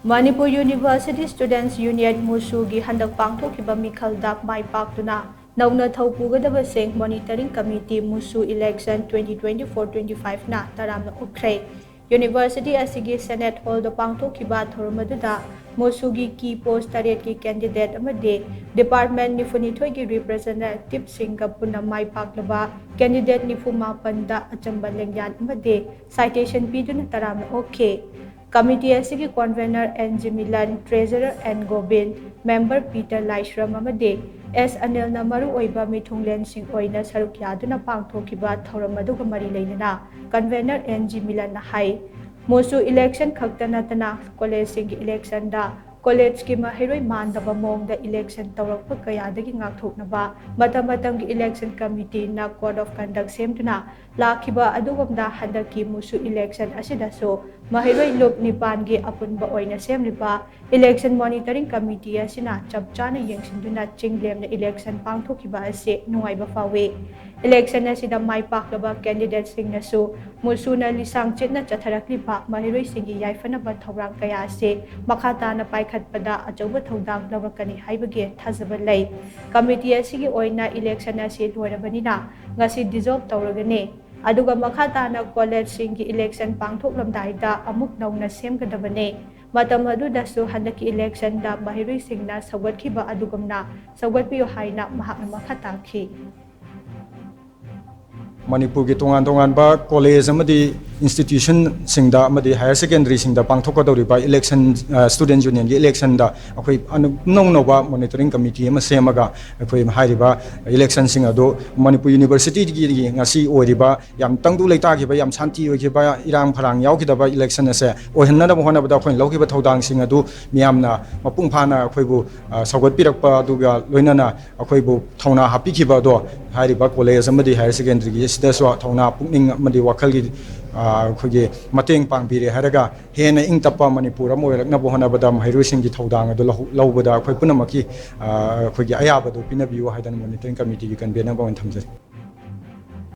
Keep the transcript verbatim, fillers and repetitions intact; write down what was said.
Manipur university students union, ꯃꯨꯁꯨꯒꯤ ꯍꯟꯗꯛ ꯄꯥꯡꯊꯣꯛꯈꯤꯕ ꯃꯤꯈꯜꯗ ꯃꯥꯏ ꯄꯥꯛꯇꯨꯅ ꯅꯧꯅ ꯊꯧ ꯄꯨꯒꯗꯕꯁꯤꯡ ꯃꯣꯅꯤꯇꯔꯤꯡ ꯀꯃꯤꯇꯤ, ꯃꯨꯁꯨ ꯏꯂꯦꯛꯁꯟ twenty twenty-four twenty-five ꯅ ꯇꯔꯥꯝꯅ ꯑꯣꯛꯈ꯭ꯔꯦ꯫ ꯌꯨꯅꯤꯚꯔꯁꯤꯇꯤ ꯑꯁꯤꯒꯤ ꯁꯦꯅꯦꯠ ꯍꯣꯜꯗ ꯄꯥꯡꯊꯣꯛꯈꯤꯕ ꯊꯧꯔꯝ ꯑꯗꯨꯗ ꯃꯨꯁꯨꯒꯤ ꯀꯤ ꯄꯣꯁ꯭ꯠ ꯇꯔꯦꯠꯀꯤ ꯀꯦꯟꯗꯤꯗꯦꯠ ꯑꯃꯗꯤ ꯗꯤꯄꯥꯔꯠꯃꯦꯟꯠ ꯅꯤꯐꯨꯅꯤꯊꯣꯏꯒꯤ ꯔꯤꯄ꯭ꯔꯖꯦꯟꯇꯦꯇꯤꯕꯁꯤꯡꯒ ꯄꯨꯟꯅ ꯃꯥꯏ ꯄꯥꯛꯂꯕ ꯀꯦꯟꯗꯤꯗꯦꯠ ꯅꯤꯐꯨ ꯃꯥꯄꯟꯗ ꯑꯆꯝꯕ ꯂꯦꯡꯌꯥꯟ ꯑꯃꯗꯤ ꯁꯥꯏꯇꯦꯁꯟ ꯄꯤꯗꯨꯅ ꯇꯔꯥꯝꯅ ꯑꯣꯛꯈꯤ꯫ ꯀꯃꯤꯇꯤ ꯑꯁꯤꯒꯤ convener N G Milan, treasurer N Gobin, member Peter Laishram ꯑꯃꯗꯤ ꯑꯦꯁ ꯑꯅꯤꯜꯅ ꯃꯔꯨꯑꯣꯏꯕ ꯃꯤꯊꯨꯡꯂꯦꯟꯁꯤꯡ ꯑꯣꯏꯅ ꯁꯔꯨꯛ ꯌꯥꯗꯨꯅ ꯄꯥꯡꯊꯣꯛꯈꯤꯕ ꯊꯧꯔꯝ ꯑꯗꯨꯒ ꯃꯔꯤ ꯂꯩꯅꯅ ꯀꯟꯚꯦꯅꯔ ꯑꯦꯟ ꯖꯤ ꯃꯤꯂꯟꯅ ꯍꯥꯏ, ꯃꯨꯁꯨ ꯏꯂꯦꯛꯁꯟ ꯈꯛꯇ ꯅꯠꯇꯅ ꯀꯣꯂꯦꯖꯁꯤꯡꯒꯤ ꯏꯂꯦꯛꯁꯟꯗ ꯀꯣꯂꯦꯖꯀꯤ ꯃꯍꯩꯔꯣꯏ ꯃꯥꯟꯗꯕ ꯃꯑꯣꯡꯗ ꯏꯂꯦꯛꯁꯟ ꯇꯧꯔꯛꯄ ꯀꯌꯥꯗꯒꯤ ꯉꯥꯛꯊꯣꯛꯅꯕ ꯃꯇꯝ ꯃꯇꯝꯒꯤ ꯏꯂꯦꯛꯁꯟ ꯀꯃꯤꯇꯤꯅ ꯀꯣꯗ ꯑꯣꯐ ꯀꯟꯗꯛ ꯁꯦꯝꯗꯨꯅ ꯂꯥꯛꯈꯤꯕ ꯑꯗꯨꯒꯨꯝꯅ ꯍꯟꯗꯛꯀꯤ ꯃꯨꯁꯨ ꯏꯂꯦꯛꯁꯟ ꯑꯁꯤꯗꯁꯨ ꯃꯍꯩꯔꯣꯏ ꯂꯨꯞ ꯅꯤꯄꯥꯟꯒꯤ ꯑꯄꯨꯟꯕ ꯑꯣꯏꯅ ꯁꯦꯝꯂꯤꯕ ꯏꯂꯦꯛꯁꯟ ꯃꯣꯅꯤꯇꯔꯤꯡ ꯀꯃꯤꯇꯤ ꯑꯁꯤꯅ ꯆꯞ ꯆꯥꯅ ꯌꯦꯡꯁꯤꯟꯗꯨꯅ ꯆꯤꯡꯂꯦꯝꯅ ꯏꯂꯦꯛꯁꯟ ꯄꯥꯡꯊꯣꯛꯈꯤꯕ ꯑꯁꯤ ꯅꯨꯡꯉꯥꯏꯕ ꯐꯥꯎꯏ꯫ ꯏꯂꯦꯛꯁꯟ ꯑꯁꯤꯗ ꯃꯥꯏ ꯄꯥꯛꯂꯕ ꯀꯦꯟꯗꯤꯗꯦꯠꯁꯤꯡꯅꯁꯨ ꯃꯨꯁꯨꯅ ꯂꯤꯁꯥꯡ ꯆꯤꯠꯅ ꯆꯠꯊꯔꯛꯂꯤꯕ ꯃꯍꯩꯔꯣꯏꯁꯤꯡꯒꯤ ꯌꯥꯏꯐꯅꯕ ꯊꯧꯔꯥꯡ ꯀꯌꯥ ꯑꯁꯤ ꯃꯈꯥ ꯇꯥꯅ ꯄꯥꯏꯈꯠꯄꯗ ꯑꯆꯧꯕ ꯊꯧꯗꯥꯡ ꯂꯧꯔꯛꯀꯅꯤ ꯍꯥꯏꯕꯒꯤ ꯊꯥꯖꯕ ꯂꯩ꯫ ꯀꯃꯤꯇꯤ ꯑꯁꯤꯒꯤ ꯑꯣꯏꯅ ꯏꯂꯦꯛꯁꯟ ꯑꯁꯤ ꯂꯣꯏꯔꯕꯅꯤꯅ ꯉꯁꯤ ꯗꯤꯖꯣꯜꯕ ꯇꯧꯔꯒꯅꯤ꯫ ꯑꯗꯨꯒ ꯃꯈꯥ ꯇꯥꯅ ꯀꯣꯂꯦꯖꯁꯤꯡꯒꯤ ꯏꯂꯦꯛꯁꯟ ꯄꯥꯡꯊꯣꯛꯂꯝꯗꯥꯏꯗ ꯑꯃꯨꯛ ꯅꯧꯅ ꯁꯦꯝꯒꯗꯕꯅꯤ꯫ ꯃꯇꯝ ꯑꯗꯨꯗꯁꯨ ꯍꯟꯗꯛꯀꯤ ꯏꯂꯦꯛꯁꯟꯗ ꯃꯍꯩꯔꯣꯏꯁꯤꯡꯅ ꯁꯧꯒꯠꯈꯤꯕ ꯑꯗꯨꯒꯨꯝꯅ ꯁꯧꯒꯠꯄꯤꯌꯨ ꯍꯥꯏꯅ ꯃꯍꯥꯛꯅ ꯃꯈꯥ ꯇꯥꯈꯤ꯫ ꯃꯅꯤꯄꯨꯔꯒꯤ ꯇꯣꯉꯥꯟ ꯇꯣꯉꯥꯟꯕ ꯀꯣꯂꯦꯖ ꯑꯃꯗꯤ ꯏꯟꯁꯇꯤꯇ꯭ꯌꯨꯁꯟꯁꯤꯡꯗ ꯑꯃꯗꯤ ꯍꯥꯌꯔ ꯁꯦꯀꯦꯟꯗꯔꯤꯁꯤꯡꯗ ꯄꯥꯡꯊꯣꯛꯀꯗꯧꯔꯤꯕ ꯏꯂꯦꯛꯁꯟ, ꯑ, ꯁ꯭ꯇꯨꯗꯦꯟꯠ ꯌꯨꯅꯤꯌꯟꯒꯤ ꯏꯂꯦꯛꯁꯟꯗ ꯑꯩꯈꯣꯏ ꯑꯅꯧ-, ꯏꯅꯧ ꯅꯧꯕ ꯃꯣꯅꯤꯇꯔꯤꯡ ꯀꯃꯤꯇꯤ ꯑꯃ ꯁꯦꯝꯃꯒ ꯑꯩꯈꯣꯏ ꯍꯥꯏꯔꯤꯕ ꯏꯂꯦꯛꯁꯟꯁꯤꯡ ꯑꯗꯨ ꯃꯅꯤꯄꯨꯔ ꯌꯨꯅꯤꯚꯔꯁꯤꯇꯤꯒꯤ ꯉꯁꯤ ꯑꯣꯏꯔꯤꯕ ꯌꯥꯝ ꯇꯪꯗꯨ ꯂꯩꯇꯥꯈꯤꯕ, ꯌꯥꯝ ꯁꯥꯟꯇꯤ ꯑꯣꯏꯈꯤꯕ, ꯏꯔꯥꯡ ꯐꯔꯥꯡ ꯌꯥꯎꯈꯤꯗꯕ ꯏꯂꯦꯛꯁꯟ ꯑꯁꯦ ꯑꯣꯏꯍꯟꯅꯅꯕ ꯍꯣꯠꯅꯕꯗ ꯑꯩꯈꯣꯏꯅ ꯂꯧꯈꯤꯕ ꯊꯧꯗꯥꯡꯁꯤꯡ ꯑꯗꯨ ꯃꯤꯌꯥꯝꯅ ꯃꯄꯨꯡ ꯐꯥꯅ ꯑꯩꯈꯣꯏꯕꯨ, ꯑ, ꯁꯧꯒꯠꯄꯤꯔꯛꯄ ꯑꯗꯨꯒ ꯂꯣꯏꯅꯅ ꯑꯩꯈꯣꯏꯕꯨ ꯊꯧꯅꯥ ꯍꯥꯞꯄꯤꯈꯤꯕ ꯑꯗꯣ ꯍꯥꯏꯔꯤꯕ ꯀꯣꯂꯦꯖ ꯑꯃꯗꯤ ꯍꯥꯌꯔ ꯁꯦꯀꯦꯟꯗꯔꯤꯒꯤ ꯑꯁꯤꯗꯁꯨ ꯊꯧꯅꯥ, ꯄꯨꯛꯅꯤꯡ ꯑꯃꯗꯤ ꯋꯥꯈꯜꯒꯤ, ꯑ, ꯑꯩꯈꯣꯏꯒꯤ ꯃꯇꯦꯡ ꯄꯥꯡꯕꯤꯔꯦ ꯍꯥꯏꯔꯒ ꯍꯦꯟꯅ ꯏꯪ ꯇꯞꯄ ꯃꯅꯤꯄꯨꯔ ꯑꯃ ꯑꯣꯏꯔꯛꯅꯕ ꯍꯣꯠꯅꯕꯗ ꯃꯍꯩꯔꯣꯏꯁꯤꯡꯒꯤ ꯊꯧꯗꯥꯡ ꯑꯗꯨ ꯂꯧꯍꯧ-, ꯂꯧꯕꯗ ꯑꯩꯈꯣꯏ ꯄꯨꯝꯅꯃꯛꯀꯤ, ꯑ, ꯑꯩꯈꯣꯏꯒꯤ ꯑꯌꯥꯕꯗꯨ ꯄꯤꯅꯕꯤꯌꯨ ꯍꯥꯏꯗꯅ ꯃꯣꯅꯤꯇꯔꯤꯡ ꯀꯃꯤꯇꯤꯒꯤ ꯀꯟꯚꯦꯅꯔ ꯑꯣꯏꯅ ꯊꯝꯖꯔꯤ꯫